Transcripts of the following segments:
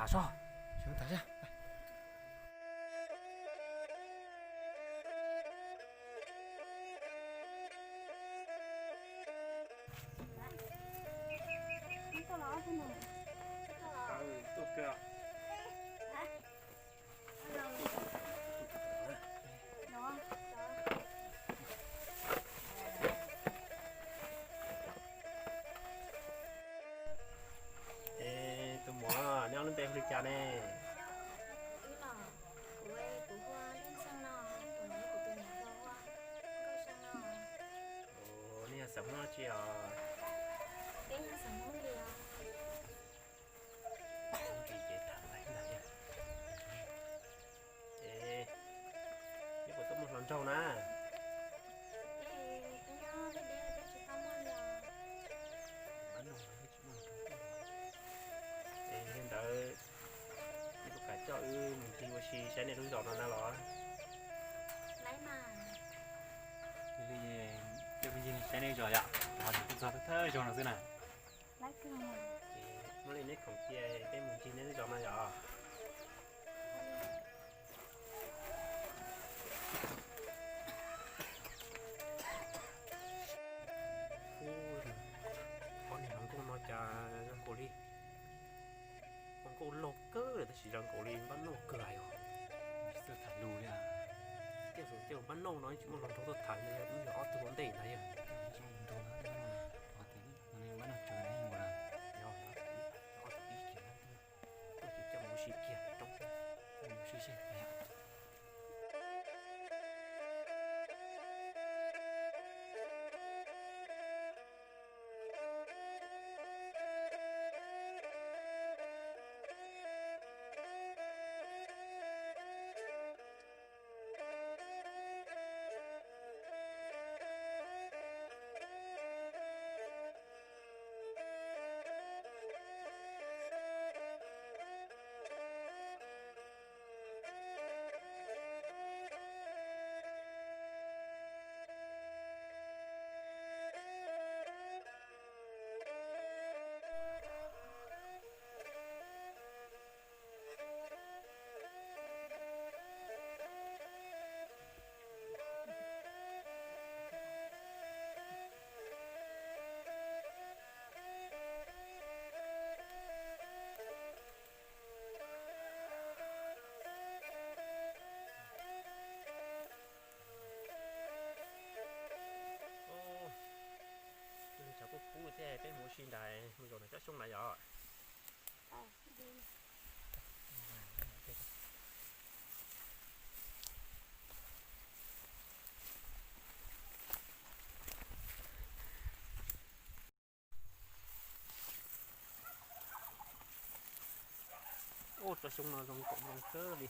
Soj, sawv tas seb. Es tus muam, neb ob lub npe hu li cas ne? Kuv, kuv hu Leej Xeeb no, tus no kuv tus niam hluas hu Nkauj Xeeb no. Ua, nej yog xeem Hmoob dab tsi os? Peb yog xeem Hmoob Lis os. Hmoob Lis ces tham laiv ntag. Es neb puas tuaj muaj hluas nraug na? Es yog li ntawd, neb puas kam coj wb mus ncig ua si saib nej lub zos no na los? Coj wb ncig saib nej zos yom, kuv txog thawj thawj zos no xwb na. Muab li neb khoom cia peb mus ncig neb lub zos no yom. Ub, ob niag hluas nkauj no cas zoo nkaus li, hluas nkauj laug kawg tab sis zoo nkaus li npab nauj kawg yom. Tsis txawj tham lus li. Tiaj, tiaj npab nauj no tsis muaj hluas nraug tuaj tham li, wb yog ob tug ua ntej ntag yog. Ob tug ib kiag, tuaj ces coj mus ua si kiag rau, mus ua si seb. Tshav kub kub thiab, peb mus ua si nrad, mus zaum nram Tsab Xyooj nrad yom. Ub, Tsab Xyooj no zoo nkaum zoo kawg li.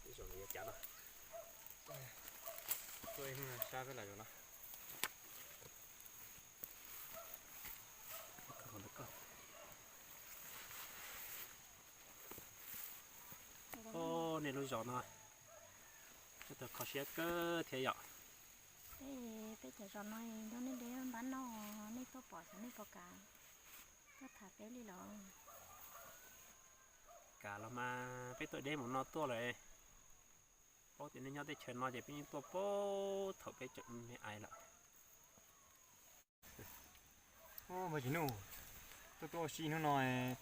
Ib zaug no yuav cas no. Tuaj ib hnub no sab peb los zaum no. Ub, nej lub zos no, tau kho siab kawg thiab yom. Peb cov zos no nyob nej deb npab no, nej tuaj pom xyov nej puas kam tuaj tham peb li los. Kam los mas, peb tuaj deb mus no tuaj lawm. Paub tias nej nyob teb chaws no ces peb yeej tuaj puag thaum peb tseem me ais lawm. Ub, Npawg Tsim Nuj, tuaj tuaj ua si hnub no,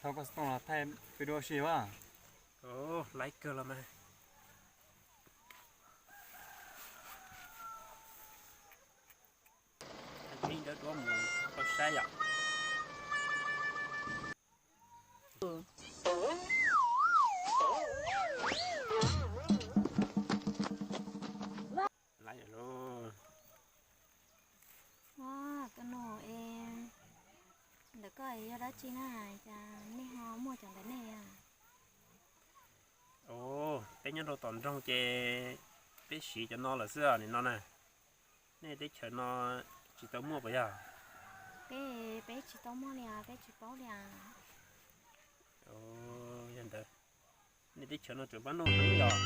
thov koj xov tooj los thaij peb dua ua si as. Laib kawg los mas. Peb ntawd tuaj mus tau saib yom. Laib lawm lauj. Koj nug es ntawm koj yog Dab tsi na, cas nej ho muaj cov ntawm nej a? Ov, peb nyob rau tom nroog ces peb siv cov no lawm xwb nim no na. Nej teb chaws no tsis tau muaj puas yog? Peb, peb tsis tau muaj li os, peb tsis paub li os. Yog ntawd, nej teb chaws no tseem pab noj heev li os.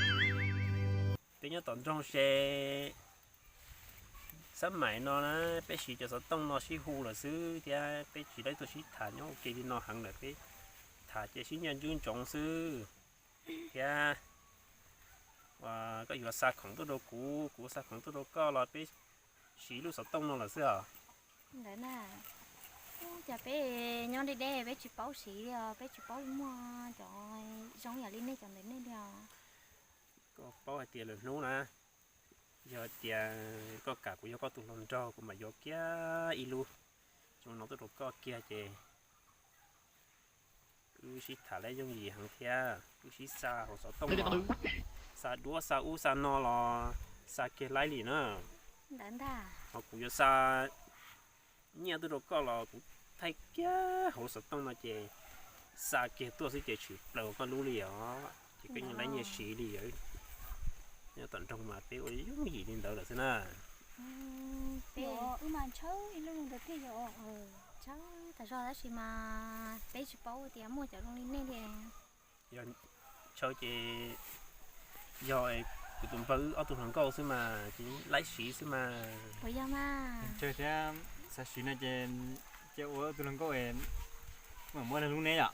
Peb nyob tom nroog ces xab maim no na, peb siv cov xov tooj no sib hu lawm xwb thiab peb tsis tau tuaj sib tham nyob ua ke li no heev lawm, peb tham ces sib ncaj ntsub ntsoov xwb thiab. Koj yuav xa khoom tuaj rau kuv, kuv xa khoom tuaj rau koj los peb siv lub xov tooj no lawm xwb os. Ntawd na, cas peb nyob deb deb peb tsis paub siv li os, peb tsis paub muaj cov zoo yam li nej cov ntawm nej li os. Koj paub hais tias lwm hnub na, yog tias koj kam kuv yog koj tus hluas nraug kuv mam yuav kiag ib lub zoo no tuaj rau koj kiag ces wb sib tham lawm yooj yim heev thiab wb sib xa hauv xov tooj los, xa duab xa ub xa no los xa kiag laib li na. Ntawd ntag. Ho kuv yuav xa nyiaj tuaj rau koj los kuv thaij kiag hauv xov tooj no ces xa kiag tuaj xwb ces tshwm plaws koj lub li os, ces koj yeej laib nyiaj siv li os. Nyob tom nroog mas peb ua yooj yim li ntawd lawm xwb na. Peb, wb mas ntshaw ib lub zoo ntawd thiaj yog. Ntshaw tas zog tab sis mas peb tsis paub tias muaj cov zoo li nej li. Yog ntshaw ces yog kuv tus npawg wb ob tug hluas nkauj xwb mas, ces laib siv xwb mas. Puas yog mas? Ntshaw thiab xav siv no ces cia ua ob tug hluas nkauj es mam muab lub neb yom.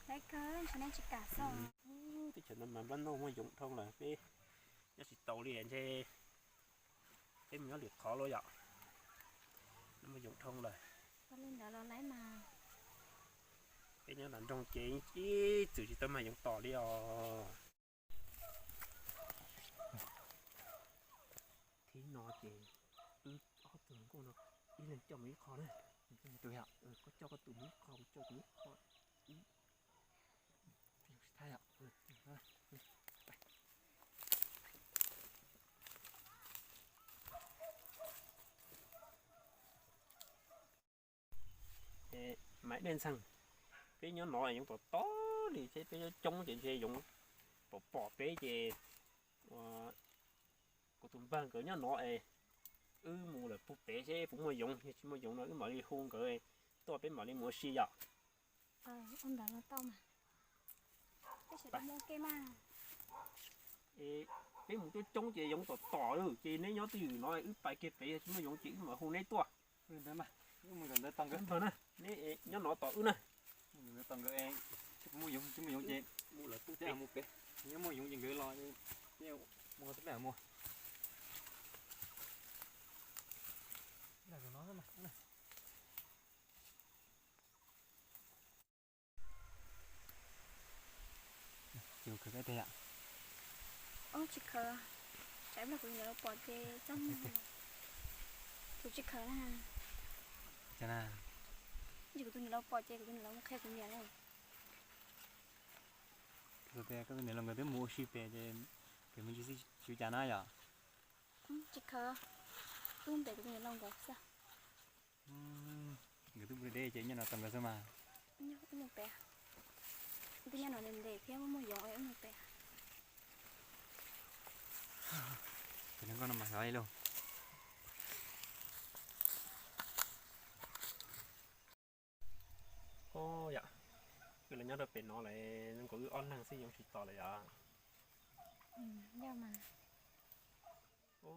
Laib kawg, ntshe neb tsis kam xwb. Teb chaws no mas npab noj muaj yoov dhau lawm, peb nyob tsis tau li ntshe peb mus nyob lwm qhov lawm yom. Noj muaj yoov dhau lawm. Li ntawd los laib mas. Peb nyob nram nroog ces ib txwm tsis tau mag yoov tom li os. Thib no ces wb ob tug hluas nkauj no ib leeg coj mus ib qho na. Koj coj koj tus mus ib qho, kuv coj kuv ib qho. Maiv Dej Ntxhee, peb nyob no yoov tom tom li thiab peb nyob coob ces ntshe yoov pom pom peb ces kuv tus npawg nkawd nyob no es wb mus lawm puag pem seb puas muaj yoov, yog tsis muaj yoov no wb mam li hu nkawd tuaj peb mam li mus ua si yom. Peb mus coob coob ces yoov tom tom ces neb nyob twj ywm no wb pais kiag pem, yog tsis muaj yoov ces wb mam hu neb tuaj. Neb nyob no tos wb na. Tos nkawd, tsis muaj yoov, tsis muaj yoov ces mus lawm pem, yog muaj yoov ces nkawd los, mus teb mus. Ces kuv khaws koj teg yom. Tsis khaws, tsam ib pliag kuv niam laus pom ces txaj muag. Kuv tsis khaws na. Cas na? Kuv tus niam laus pom ces kuv tus niam laus mus qhia kuv niam lawm. Koj tus niam laus nkawd twb mus ua si pem ces pem mus ncig xwb tsis ua cas na yom. Tsis khaws, wb mus pem kuv tus niam laus nkawd xwb. Nkawd twb mus deb ces nyob no tos nkawd xwb mas. Wb mus pem, twb nyob no ntev ntev thiab muaj yoov wb mus pem. Pem no nkauj no mas xav li lauj. Yom, wb los nyob rau pem no lawm, zoo nkaus wb ob leeg xwb yoov tsis tom lawm yom. Yog mas. Zoo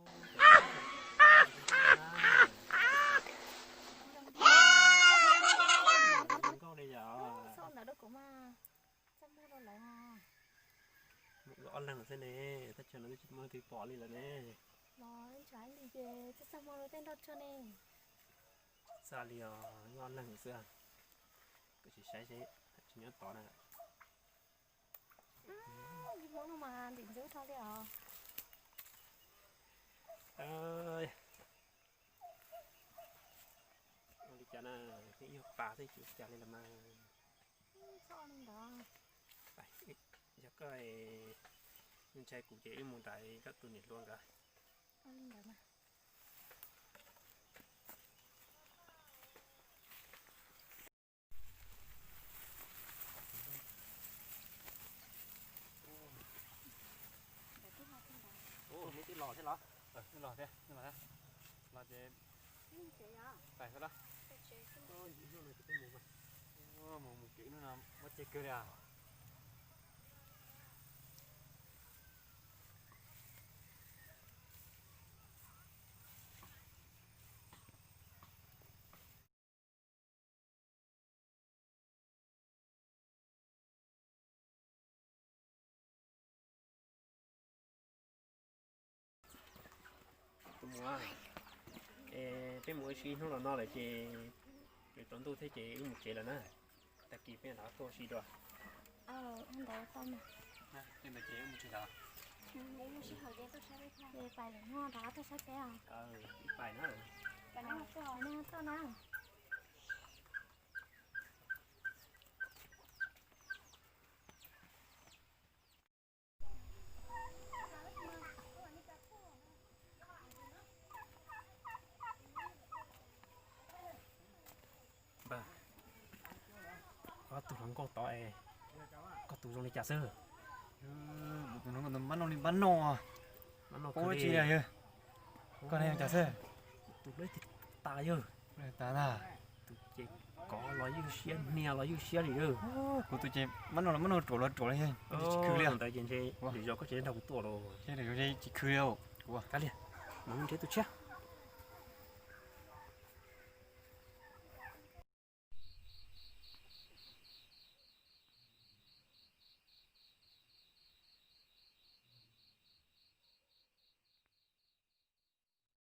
nkauj li yom. Txhob ntawd rau kuv mas, txaj muag rau lawv. Wb ob leeg xwb ne, thaj chaw no twb tsis muaj leej twg pom li lawm ne. Los ib tsam li ces txaj txaj muag rau tej nroj tsuag ne. Txaj li os, wb ob leeg xwb. Koj tsis saib seb tsis nyob tod na. Hmoob no mas ntim ntxwv dhau li os. Ua li cas na, yog pas xwb tsis ua cas li los mas. Txhob li ntawd. Yog koj, ntshai kuv ces wb mus nrad koj tus niam hluas nkawd. Ua li ntawd mas. Los, los thiab, los thiab. Los ces pais xwb los. Mus, mus kev hnub no muaj ceg kawg li as. Tus muam, es peb mus ua si hnub los no lawm ces yuav tsaus ntuj thiab ces wb mus tsev lawm na. Tag kis peb rov qab tuaj ua si dua. Ntawd tau mas. Tej ntawd ces wb mus tsev lawm. Pais lawm no rov qab tuaj saib peb os. Pais na. Pais na, tuaj na. Npawg, koj tus hluas nkauj tod es koj tus zoo li cas xwb? Tus hluas nkauj ntawd npab noj li npab noj. Npab noj kawg li. Koj ne zoo li cas xwb? Tus hlub tiag tas yawg. Tas ntag. Tus ces kov los ywj siab, hnia los ywj siab li yawg. Kuv tus ces npab noj los npab noj, ruam los ruam li, tsis khwv li. Ntawd ces ntshe lwm zaus koj tsis nrog kuv tuaj los. Tsis khwv li. Kav liam, mus nrhiav tus tshiab.